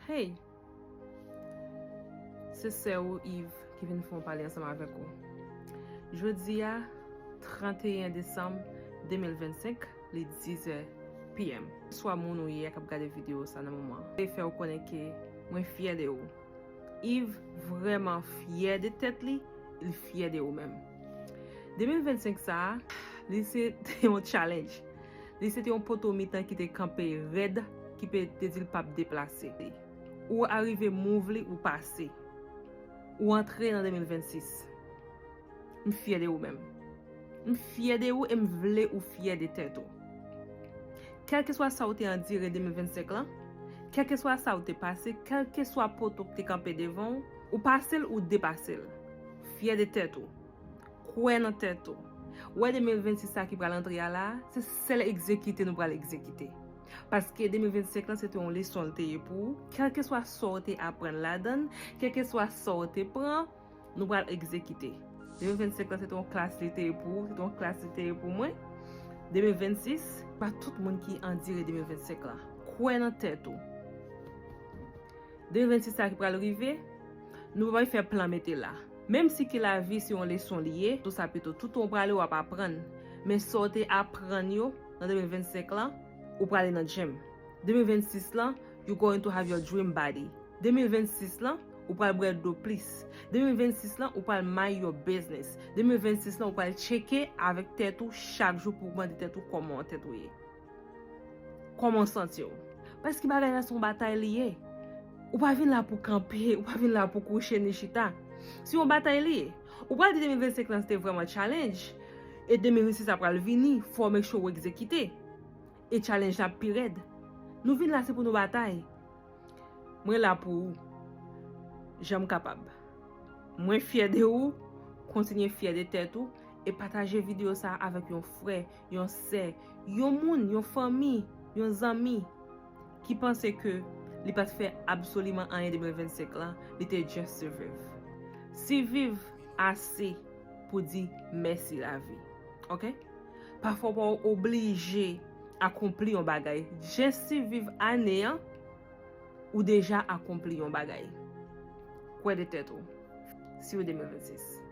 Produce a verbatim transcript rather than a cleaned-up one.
Hey! Se sè ou Yves ki vin fè yon pale ansanm avèk ou. Jodi a, trannteyen desanm de mil vennsenk, li dizè p m. Swa moun ou ye k ap gade videyo sa nan moman an, e fè w konnen ke mwen fyè de ou. Yves vrèman fyè de tèt li, li fyè de ou menm. De mil vennsenk sa a, li se te yon challenge. Li se te yon poto mitan ki te kanpe rèd, ki pe te di l p ap deplase. Ou arive move li, ou pase. Ou antre nan de mil vennsis. M fyè de ou menm. M fyè de ou e m vle ou fyè de tèt ou. Kèlkeswa sa ou te andire de mil vennsenk lan, kèlkeswa sa ou te pase, kèlkeswa poto ki te kanpe devan w, ou pase l, ou depase l. Fyè de tèt ou. Kwè nan tèt ou. Wè de mil vennsis sa ki pral antre a la, se sèl egzekite nou pral egzekite. Paske de mil vennsenk lan se te yon leson l te ye pou ou, kèlkeswa sa w te aprann ladan l, kèlkeswa sa w te pran, nou pral egzekite. De mil vennsenk lan se te yon klas li te ye pou ou, se te yon klas li te ye pou mwen. De mil vennsis, pa tout moun ki andire de mil vennsenk lan. Kwè nan tèt ou. De mil vennsis sa ki pral rive, nou pa pral fè plan mete la. Menm si ke lavi se yon leson li ye, tou sa pito, toutan w prale w ap aprann. Men sa w te aprann yo nan de mil vennsenk lan, ou prale nan gym. De mil vennsis lan, you going to have your dream body. De mil vennsis lan, ou pral bwè dlo plis. De mil vennsis lan, ou pral mind your business. De mil vennsis lan, ou pral tcheke avèk tèt ou chak jou pou w mande tèt ou kòman tèt ou ye. Kòman w santi w? Paske bagay la se yon batay li ye. Ou pa vin la pou kanpe, ou pa vin la pou kouche ni chita. Se yon batay li ye. Ou pral di de mil vennsenk lan se te vrèman challenge, e de mil vennsis la pral vini, fò w make sure w egzekite. E challenge la pi rèd. Nou vin la se pou nou batay. Mwen la pou ou. Jan m kapab. Mwen fyè de ou, kontinye fyè de tèt ou, e pataje videyo sa a avèk yon frè, yon sè, yon moun, yon fanmi, yon zanmi ki panse ke li pa t fè absoliman anyen de mil vennsenk lan, li te just siviv. Siviv ase pou di mèsi lavi. Oke? Pafwa w pa oblije akonpli yon bagay. Just siviv ane an, ou deja akonpli yon bagay. Kwè de tèt ou. Si w de mil vennsis.